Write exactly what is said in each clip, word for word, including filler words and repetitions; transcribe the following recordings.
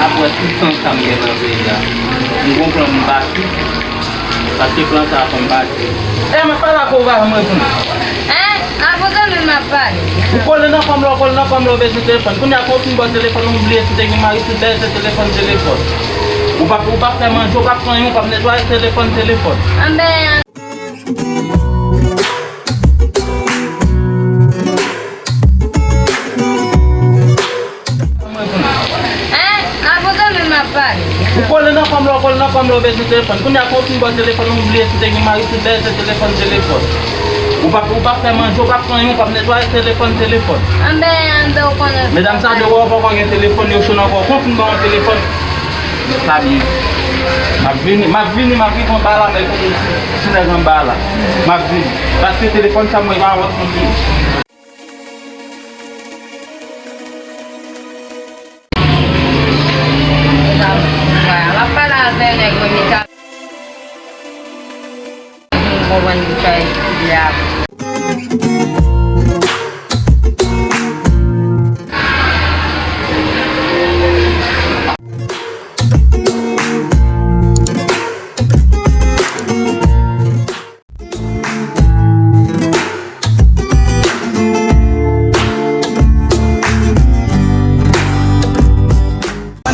Apre tout tan sa m gen nan peyi a, m gon plan m bati, paske plan sa a fè m bati. E, m ap pale ak ou, ou pa janm reponn. Hein? Avè zanmi m ap pale. Ou kole nan kò m la, ou kole nan kò m la, ou bezwen telefòn. Kounye a, kou w fin bò telefòn, ou bliye si w te gen mari, tout bagay se telefòn, telefòn. Ou p ap, ou p ap fè manje, ou p ap fè anyen, ou p ap netwaye, telefòn, telefòn. Anben, Hein? Avè zanmi m ap pale. Ou kole nan kò m la, ou kole nan kò m la, ou bezwen telefòn. Kounye a, kou w fin bò telefòn, ou bliye si w te gen mari, tout bagay se telefòn, telefòn. Ou p ap, ou p ap fè manje, ou p ap fè anyen, ou p ap netwaye, telefòn, telefòn. Anben, anben, ou konnen. Medam sa de wè w poko gen telefòn, yo cho nan kò w. Kou w fin ba yon telefòn, sa byen. M ap vini, m ap vini, m ap rive anba la, men kote ti nèg anba la. M ap vini. Paske telefòn sa mwen pa wè konbyen. M ap pale avè nèg mwen, mi ka konprann ki sa l ap di a.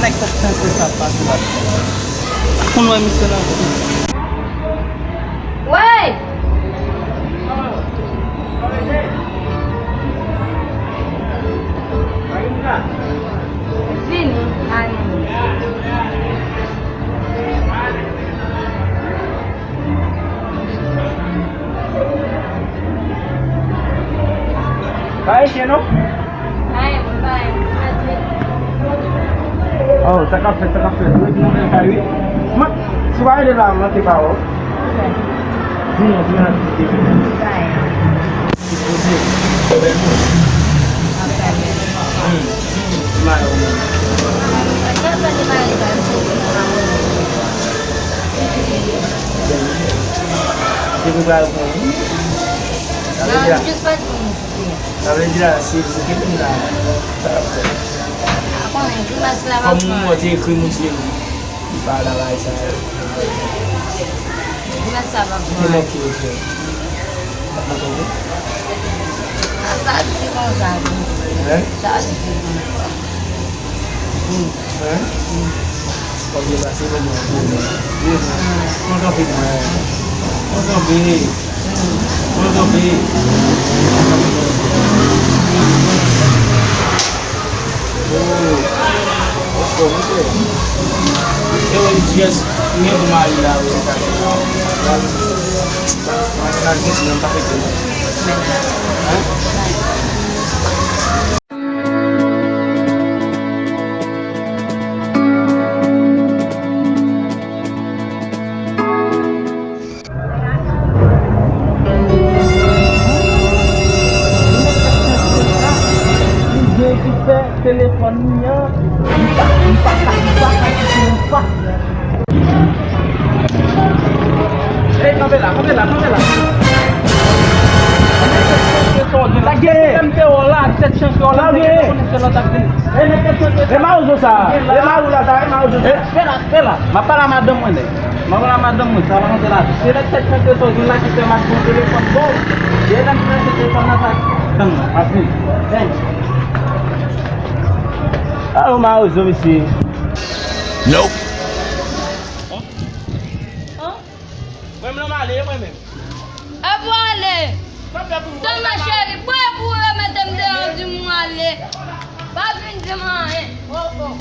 Nèg tèt chanse sa ap pase la. Konn wè misye nan. Wey! Vini, ale. Pa enkyete non. Pa enkyete, pa enkyete. Oh, sa k ap fèt, sa k ap fèt. Wi, nou gen kay, wi. Mwen, si w pa rete la, m rantre pa wè w. Di non, di non, di non. Pa enkyete. Sipoze, bèl moun. Ap fè bèl. Hmm, hmm, ti mayo moun. Sa fè ti mayo sa, m soti nan mayo. Depi pral pran, wi. Sa vle di la. Non, jis pa di pou m soti. Sa vle di la, si m kite m la, sa ap fè. A konnen, grimas la pa pran. Kòm moun mwen te ekri moun se li. Li pa la bagay sa yo. Mwen sa pa pran. Ki manke yo fè? Sa manke yo? A sa di konsa tou. Hein? Sa di konsa. Wi. Hein? Wi. Kòm yo pase pou mwen. Wi. Mwen kanpe mwen. Mwen kanpe. Mwen kanpe. Oh. Anfòm, wi, frè. Yo, yes, m gen pou m ale la, wi. Mwen, mwen, mwen, mwen, mwen, mwen, mwen, mwen, mwen. Hein? Li gen ki fè telefòn li an, li pa, li pa ka, li pa ka kite yon fas. Ey, kanpe la, kanpe la, kanpe la. Sa gen? M te wè w la, tèt chanke w la, m te konnen se lòt ap vini. E mawozo sa, e mawozo la sa, e mawozo sa. Fè la, fè la. M ap pale a madanm mwen, nèg. M ap pale a madanm mwen, sa pa konte la. Se nèg tèt chanke sa w jwenn la ki fè m ap pran telefòn ba w. E lè m pran telefòn nan sa, tann mwen, m ap vini. Bèl. Alo, mawozo, mesye. Nope. An? Mwen menm la, m ale, mwen menm. E pou ale. Tann mwen, cheri, pran pou remete m deyò, di m ale. Pa vin di m anyen. Oh, oh.